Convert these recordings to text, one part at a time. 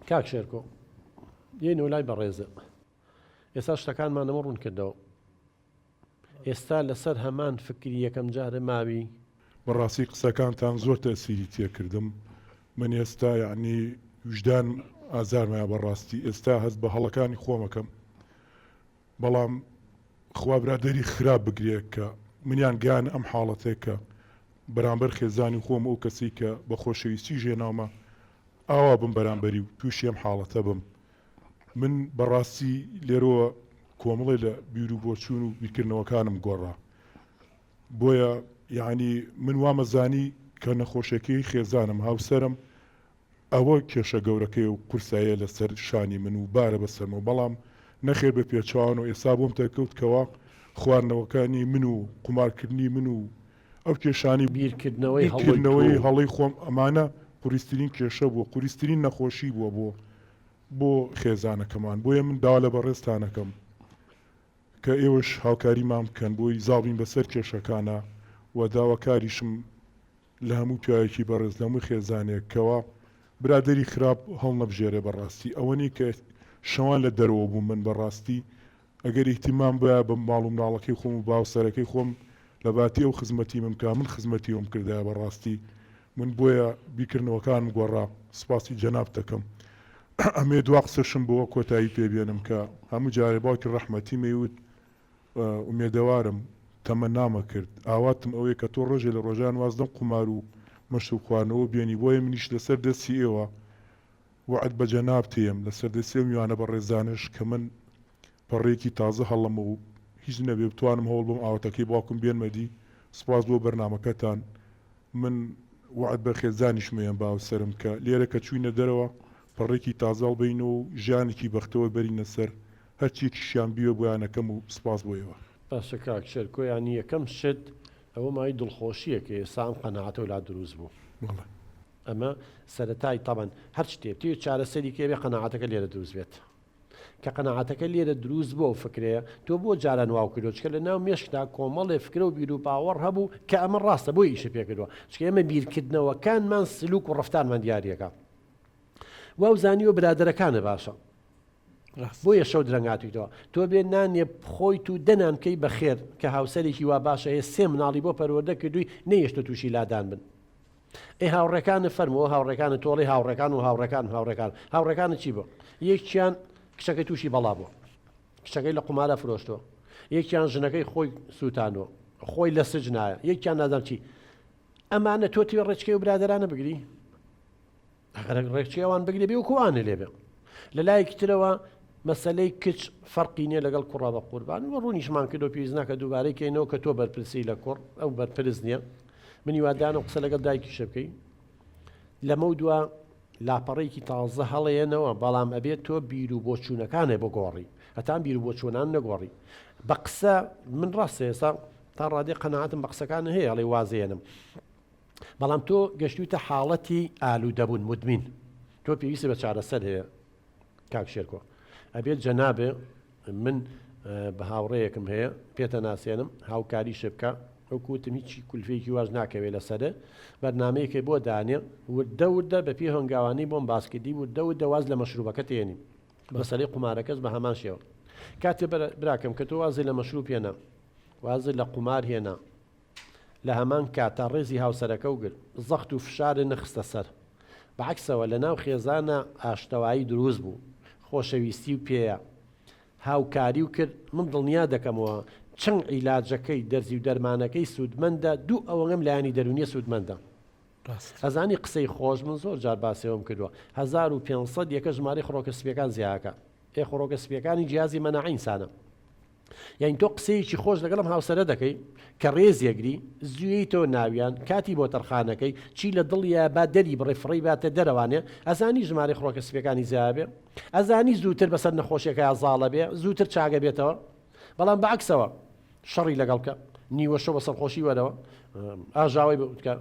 کاک شێرکۆ یەینەوە لای بەڕێزە ئێستا شتەکانمانەوە ڕوون کردەوە ئێستا لەسەر هەمان فکری یەکەم جارە ماوی؟ بەڕاستی قسەکانتان زۆر تەئسیری تێکردم من ئێستا یەعنی ویژدانم ئازارمایە بەڕاستی ئێستا هەست بە هەڵەکانی خۆمەکەم بەڵام خوا برادەری خراپ بگرێ کە منیان گەیانە ئەم حاڵەتە کە بەرامبەر خێزانی خۆم ئەو کەسەی کە بە خۆشەویستی ژێناومە ئاوا بم بەرامبەری و تووشی ئەم حاڵەتە بم من بەڕاستی لێرەوە کۆمەڵێ لە بیر و بۆچوون و بیرکردنەوەکانم گۆڕا بۆیە یعنی من وامەزانی کە نەخۆشەکەی خێزانم هاوسەرم ئەوە کێشە گەورەکەی و قورساییە لەسەر شانی من و بارە بەسەرمەوە، بەڵام نەخێر بە پێچەوانەوە ئێستا بۆم دەرکەوت کەوا خواردنەوەکانی من و قومارکردنی من و ئەو کێشانەی بیرکردنەوەی هەڵەی تۆ. بیرکردنەوەی هەڵەی خۆم ئەمانە قوریسترین کێشە بووە، قوریسترین نەخۆشی بووە بۆ بۆ خێزانەکەمان، بۆیە من داوا لە بەڕێزتان ئەکەم کە ئێوەش هاوکاریمان بکەن بۆی زاڵ بین بەسەر کێشەکانا و داواکاریشم لە هەموو پیاوێکی بەڕێز لە هەموو خێزانێک کەوا برادەری خراپ هەڵنەبژێرێ بەڕاستی ئەوەنی کە شەوان لە دەرەوە بووم من بەڕاستی ئەگەر ئیهتیمام بایە بە ماڵ و مناڵەکەی خۆم و باوسەرەکەی خۆم لەباتی ئەو خزمەتی من بکا من خزمەتی ئەوم کردایە بەڕاستی من بۆیە بیرکردنەوەکانم گۆڕا سوپاسی جەنابت دەکەم ئەمێ دوا قسەشم بۆ کۆتایی پێ بێنم کە هەموو جارێ باوکی ڕەحمەتیم ئەیوت ئومێدەوارم، تەمەنامە کرد، ئاواتم ئەوەیە کە تۆ ڕۆژێ لە ڕۆژان واز لەم قومار و مەشروب خواردنەوە بێنی، بۆیە منیش لەسەر دەستی ئێوە وەعد بە جەنابت ئەیەم، لەسەر دەستی ئەو میوانە بەڕێزانەش کە من پەڕەیەکی تازە هەڵەمە و هیچ نەبێ بتوانم هەوڵ بەم ئاواتەکەی باوکم بێنمە دی، سوپاس بۆ بەرنامەکەتان، من وەعد بە خێزانیشم ئەیەم بە هاوسەرم کە لێرە کە چووینە دەرەوە پەڕەیەکی تازە هەڵبەینەوە و ژیانێکی بەختەوەر بەرینە سەر، هەرچیەکیشیان بیوێ بۆیان ئەکەم و سپاس بۆ ئێوە. باشە کاک شێرکۆ یانی یەکەم شت ئەوە مایەی دڵخۆشیە کە ئێستا ئەم قەناعەتەو لا دروست بوو. بەڵێ. ئەمە سەرەتای تەبعەن هەر شتێ بتەوێ چارەسەری کەی ئەبێ قەناعەتەکە لێرە دروست بێت. کە قەناعەتەکە لێرە دروست بوو ئەو فکرەیە تۆ بۆ جاران واو کردوە چونکە لە ناو مێشکتا کۆمەڵێ فکرە و بیروباوەڕ هەبوو کە ئەمە ڕاستە بۆیە ئیشە پێ کردوە چونکە ئێمە بیرکردنەوەکانمان سلوک و ڕەفتارمان دیاریەکا واو زانیوە برادەرەکانە باشە بۆیە شەو درەنگ هاتویتەوە تۆ بێ نانێ بخۆیت و دە نان بکەی بەخێر کە هاوسەرێکی وا باشە هەیە سێ مناڵی بۆ پەروەردە کردووی نەیەشتە تووشی لادان بن ئەی هاوڕێکانت فەرموو هاوڕێکانت تۆڵەی هاوڕێکان و هاوڕێکان و هاوڕێکان هاوڕێکانت چی بوو یەکیان کچەکەی تووشی بەڵا بوو کچەکەی لە قومارە فرۆشتووە یەکیان ژنەکەی خۆی سووتانوە خۆی لە سجنایە یەکیان نازانم چی ئەمانە تۆ توێ ڕێچکەی و برادرانە بگری ئەگەر ڕێکچی ئەوان بگرێ بێ وەکو ئەوانە لێ بێ لە لایەکی ترەوە مەسەلەی کچ فەرقی نییە لەگەڵ کوڕا بە قوربان و ڕوونیشمان کردو پێویست ناکە دووبارەی کەینەوە کە تۆ بەرپرسی لە کوڕ ئەو بەرپرس نییە من هیوادانم قسە لەگەڵ دایکیشە بکەی لەمە دوا لاپەڕێکی تازە هەڵێنەوە بەڵام ئەبێت تۆ بیر و بۆچوونەکانێ بگۆڕی هەتان بیر و بۆچوونان نەگۆڕی بە قسە من ڕاستە ئێستا تا ڕادێ قەنەعاتم بە قسەکان هەیە ئەڵێ وازێنم بەڵام تۆ گەشتویتە حاڵەتی ئالوودەبوون مدمین تۆ پێویستی بە چارەسەر هەیە کاک شێرکۆ ئەبێت جەنابێ من بە هاوڕێیەکم هەیە پێتە ناسێنم هاوکاری شبکە ئەو کوتم هیچی کولفێکی واش ناکەوێت لەسەر بەرنمەیەکە بۆ دانێ وردە وردە بە پێ هەنگاوانی بۆم باسکردی وردە وردە واز لە مەشروبەکە تێنی مەسەلەی قومارەکەش بە هەمان شێوە کاتێ براکەم کە تۆ وازی لە مەشروب هێنا وازی لە قومار هێنا لە هەمان کاتا ڕێزی هاوسەرەکەو گرت، زەخت و فشارێ نەخستە سەر. بە عەکسەوە لە ناو خێزانا ئاشتەوایی دروست بوو، خۆشەویستی و پێیە هاوکاری و کرد، من دڵنیا دەکەمەوە چەند عیلاجەکەی دەرزی و دەرمانەکەی سوودمەندە دوو ئەوەنەم لایەنی دەروونیە سوودمەندە. ئەزانی قسەی خۆش من زۆر جار باسی ئەوەم کردووە 1500 یەکە ژمارەی خڕۆکە سپیەکان زیاکە ئێ خڕۆکە سپیەکانی جیازی مەناعە ئینسانە. یانی تۆ قسەیەکی خۆش لەگەڵ ئەم هاوسەرە دەکەی کە ڕێزێگری زوویەیتەوە ناویان کاتی بۆ تەرخانەکەی چی لە دڵیە با دەری بڕێ فڕێی باتە دەرەوانێ ئەزانی ژمارەی خڕۆکە سپیەکانی زیابێ ئەزانی زووتر بەسەر نەخۆشیەکەیا زاڵە بێ زووتر چاگە بێتەوە بەڵام بە عەکسەوە شەڕی لەگەڵ بکە نیوەشەو بە سەرخۆشی وەرەوە ئاژاوەی بکە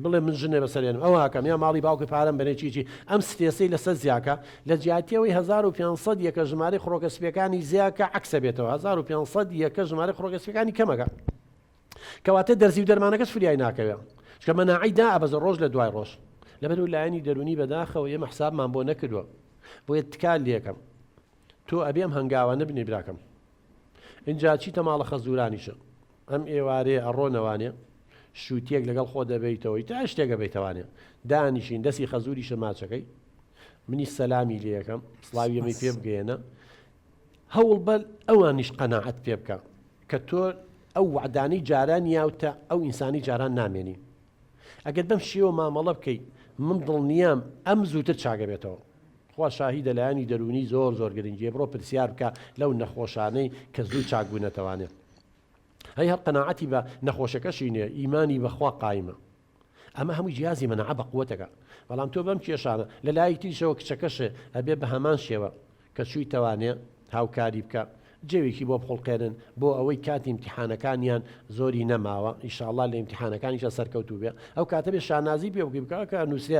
بڵێ من ژنێ بەسەرێنم ئەو هاکەم یا ماڵی باوکی پارەم بەرێ چی چی ئەم سترێسەی لەسەر زیاکە لە جیاتیەوەی 1500 یەکە ژمارەی خڕۆکە سپیەکانی زیاکە عەکسە بێتەوە 1500 یەکە ژمارەی خڕۆکە سپیەکانی کەمەکە کەواتە دەرزی و دەرمانەکەش فریای ناکەوێ چکە مەناعی دا ئەبەزە ڕۆژ لە دوای ڕۆژ لەبەر و لایەنی دەرونی بەداخەوە ئێمە حسابمان بۆ نەکردووە. بۆیە تکا لێکەم تۆ ئەبێ ئەم هەنگاوانە بنێی براکەم. ئینجا چیتە ماڵە خەزورانیشە ئەم ئێوارەیە ئەڕۆنەوانێ شووتیەک لەگەڵ خۆ دەبەیتەوە تا شتێک ئەبەیتەوانێ دانیشین دەسی خەزوریشە ماچەکەی منی سەلامی لێ ئەکەم سڵاوی ئەمەی پێ بگەیەنە هەوڵ بە ئەوانیش قەناعەت پێ بکە کە تۆ ئەو وعدانەی جاران یاوتە ئەو ئینسانی جاران نامێنی ئەگەر بەم شێوە مامەڵە بکەی من دڵنیام ئەم زووتر چاکەبێتەوە. خوا شاهیدە لایەنی دەروونی زۆر زۆر گرنگیە بڕۆ پرسیار بکە لەو نەخۆشانەی کە زوو چاک بوونەتەوانێ هەی هەر قەناعەتی بە نەخۆشەکەشی نیە ئیمانی بەخوا قایمە ئەمە هەمووی جیازی مەناعە بە قوتەکە بەڵام تۆ بەم کێشانە لە لایەکی تریشەوە کچەکەشێ ئەبێ بە هەمان شێوە کە چوویتەوانێ هاوکاری بکە جەوێکی بۆ بخوڵقێنن بۆ ئەوەی کاتی ئیمتیحانەکانیان زۆری نەماوە ئیشاڵا لە ئیمتیحانەکانیشا سەرکەوتوو بێ ئەو کاتە بێ شانازی پێ بکەی بکە کە ئەنووسێ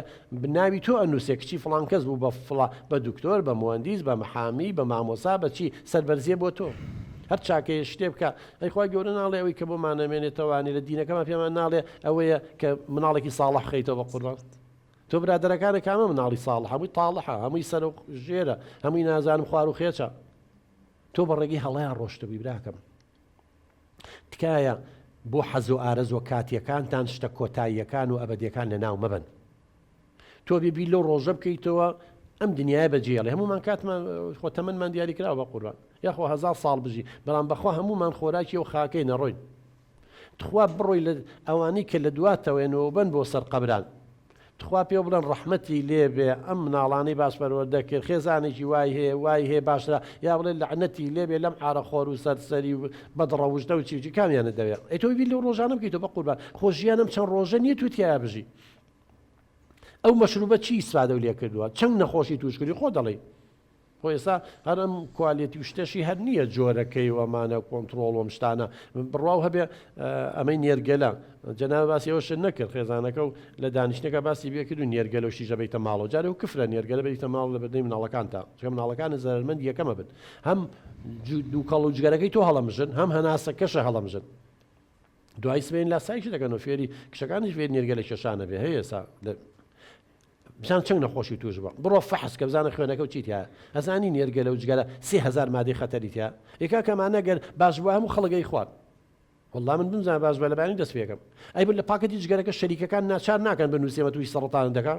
ناوی تۆ ئەنووسێ کچی فڵان کەس بوو بە فڵا بە دکتۆر بە موەندیس بە محامی بە مامۆسا بە چی سەربەرزیە بۆ تۆ هەر چاکەیە شتێ بکە ئەی خوای گەورە ناڵێ ئەوەی کە بۆمان ئەمێنێتەوانی لە دینەکەمان پێمان ناڵێ ئەوەیە کە مناڵێکی ساڵح بخەیتەوە بە قوربان تۆ برادەرەکانە کامە مناڵی ساڵح هەمووی تاڵحە هەمووی سەر و ژێرە هەمووی نازانم خوار و خێچە تۆ بە ڕێگەی هەڵەیان ڕۆشتبووی براکەم تکایە بۆ حەز و ئارەزوە کاتیەکانتان شتە کۆتاییەکان و ئەبەدیەکان لە ناو مەبەن تۆ بێ بیر لەو ڕۆژە بکەیتەوە ئەم دنیاە بەجێڵێ هەمومان کاتمان خۆ تەمەنمان دیاری کراوە بە قوربان یاخۆ هەزار ساڵ بژی بەڵام بەخوا هەمومان خۆراکی و خاکەی نەڕۆین تخوا بڕۆی لە ئەوانەی کە لە دواتەوەێنەوە بن بۆ سەر قەبران تخوا پێو بڵێن ڕەحمەتی لێ بێ ئەم مناڵانەی باش پەروەردە کرد خێزانێکی وای هەیە وای هەیە باشترە یا بڵێ لەعنەتی لێ بێ لەم عارە خۆر و سەرسەری و بەدڕەوشتە و چی و چی کامیانت دەوێ ئەی تۆ بیر لەو ڕۆژانە بکەیتەوە بە قوربان خۆ ژیان ئەم چەند ڕۆژە نییە تو تیایا بژی ئەو مەشروبە چی ئیسفادەو لێ کردووە چەند نەخۆشی توش کردی خۆ دەڵێی خۆ ئێستا هەر ئەم quality و شتەشی هەر نییە جۆرەکەی و ئەمانە کۆنتڕۆڵ و ئەم شتانە بڕواو هەبێ ئەمەی نێرگەلە جەناب باسی ئەوەشت نەکرد خێزانەکە و لە دانیشتنەکە باسی بێ کرد و نێرگەلە و شتیش ئەبەیتە ماڵەوە جارێ و کفرە نێرگەلە بەریتە ماڵ لە بەردەمی مناڵەکانتا چونکە مناڵەکانت زەرەرمەند یەکەمە بن هەم دووکەڵ و جگەرەکەی تۆ هەڵەمژن هەم هەناسەکەشە هەڵەمژن دوای سبەین لاساییش دەکەن و فێری کچەکانیش فێری نێرگەلە کێشانە بێ هەیە ئێستا بزان چەند نەخۆشی توش بووە بڕۆ فەحس کە بزانە خوێنەکە و چی تیایە ئەزانی نێرگەلە و جگەرە 3000 مادەی خەتەری تیا ئێ کاکە ئەمانە گەر باش بووە هەموو خەڵک ئەیخوارد والله من بمزانە باش بووە لە بەیانی دەست پێکەم ئەی بن لە پاکەتی جگەرەکە شەریکەکان ناچار ناکەن بنووسێمە تووشی سەڕەتانت دەکا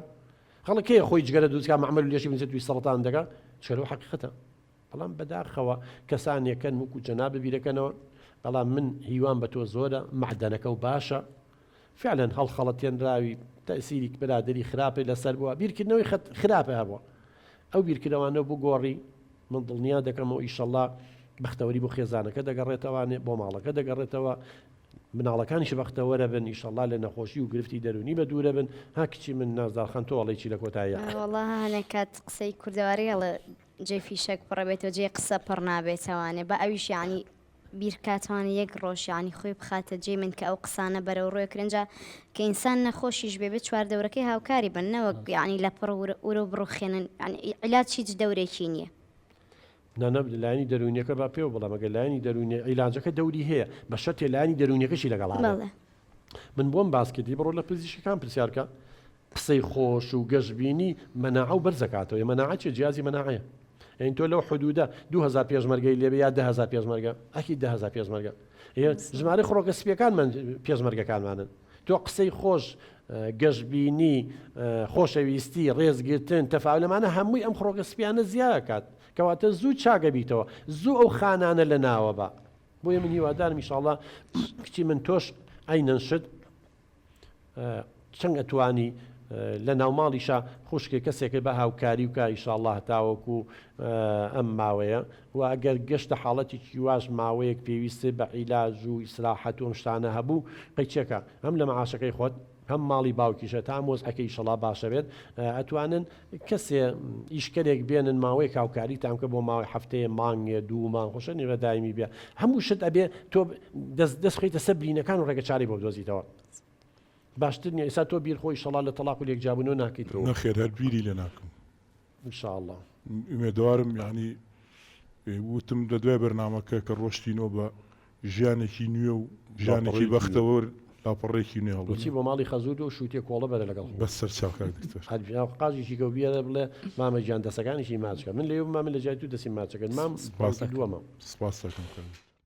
خەڵک کێیە خۆی جگەرە دروست کا مەعمەل و لێشی بنووسێت تووشی سەڕەتانت دەکا چکە لەو حەقیقەتە بەڵام بەداخەوە کەسانێکن وەکو جەنابت بیرەکەنەوە بەڵام من هیوام بە تۆ زۆرە مەعدەنەکە و باشە فعلا هەڵخەڵەتێنراوی تەئسیری برادەری خراپی لەسەر بووە بیرکردنەوەی خراپە هەبووە ئەو بیرکردنەوانە بگۆڕی من دڵنیا دەکەمەوە ئیشەڵا بەختەوەری بۆ خێزانەکە دەگەڕێتەوانێ بۆ ماڵەکە دەگەڕێتەوە مناڵەکانیش بەختەوەرە بن ئیشەڵا لە نەخۆشی و گرفتی دەرونی بە دوورە بن ها کچی من نازدار خان تۆ ئەڵێی چی لە کۆتاییا؟ وەڵا هەنێک کات قسەی کوردەواری ئەڵێ جێی فیشەک پڕە بێتەوە جێی قسە پڕ نابێتەوانێ با ئەویش یانی بیرکاتوانێ یەک ڕۆژ یانی خۆی بخاتە جێی من کە ئەو قسانە بەرەو ڕوێ کرێن جا کە ئینسان نەخۆشیش بێ بێ چواردەورەکەی هاوکاری بن نەوەک یانی لە پڕ ورە و بڕوخێنن یانی عیلاج هیچ دەورێکی نییە. نا نا لایەنی دەروونیەکە با پێوە بڵێم ئەگەر لایەنی دەروونی عیلاجەکە دەوری هەیە بە شەرتێ لایەنی دەروونیەکەشی لەگەڵا بێ بەڵێ. من بۆم باس کردی بڕۆ لە پزیشکەکان پرسیار کە قسەی خۆش و گەشبینی مەناعە و بەرزەکاتەوە ە مەناعە چیە جیازی مەناعەیە یعنی تۆ لەو حدودە 2000 پێشمەرگەی لێبێ یا 10000 پێشمەرگە ئەکی 10000 پێشمەرگە ژمارەی خڕۆکە سپیەکانمان پێشمەرگەکانمانن تۆ قسەی خۆش گەشبینی خۆشەویستی ڕێزگرتن تەفاولەمانە هەمووی ئەم خڕۆکە سپیانە زیاکات کەواتە زوو چاگە بیتەوە زوو ئەو خانانە لە ناوە بە بۆیە من هیوادارم ئیشاڵا کچی من تۆش عینەن شت چەند ئەتوانی لە ناوماڵیشا خوشکێ کەسێکە بە هاوکاری و کا ئیشاڵا هەتاوەکو ئەم ماوەیە و ئەگەر گەشتە حاڵەتێکی واش ماوەیەک پێویستت بە عیلاج و ئیسراحەت و ئەم شتانە هەبوو قەیچێکە هەم لە مەعاشەکەی خۆت هەم ماڵی باوکیشە تا ئەم وەزعەکە ئیشەڵا باشە بێت ئەتوانن کەسێ ئیشکەرێک بێنن ماوەیەک هاوکاریتان بکە بۆ ماوەی هەفتەیە مانگێ دوو مانگ خۆشە نیە بە دایمی بێ هەموو شت ئەبێ تۆ دەست دەست خەیتە سەر برینەکان و ڕێگە چارەی بۆ بدۆزیتەوە باشتر نیە ئێستا تۆ بیر خۆی شەڵا لە تەڵاق و لێکجیابوونەوە ناکەیتەوە نەخێر هەر بیری لێ ناکەم ان شاء اللە. ئومێدەوارم یانی وتم لە دوای بەرنامەکە کە ڕۆشتینەوە بە ژیانێکی نوێ و ژیانێکی بەختەوەر. لاپەڕەیەکی نوێ بچی هەڵبدەم. بۆ ماڵی خەزوورت و شووتیە کۆڵە بەرە لەگەڵ خۆت. بەس سەرچاو کاک دکتۆر. هەر قاژێکی کە و بیەرە بڵێ مامە گیان دەسەکانیشی ماچ کە من لەوێ بووم من لە جای تو دەسیم ماچ ئەکرد مام سپاس باوکی دووەمە. سپاس دەکەم کاک دکتۆر.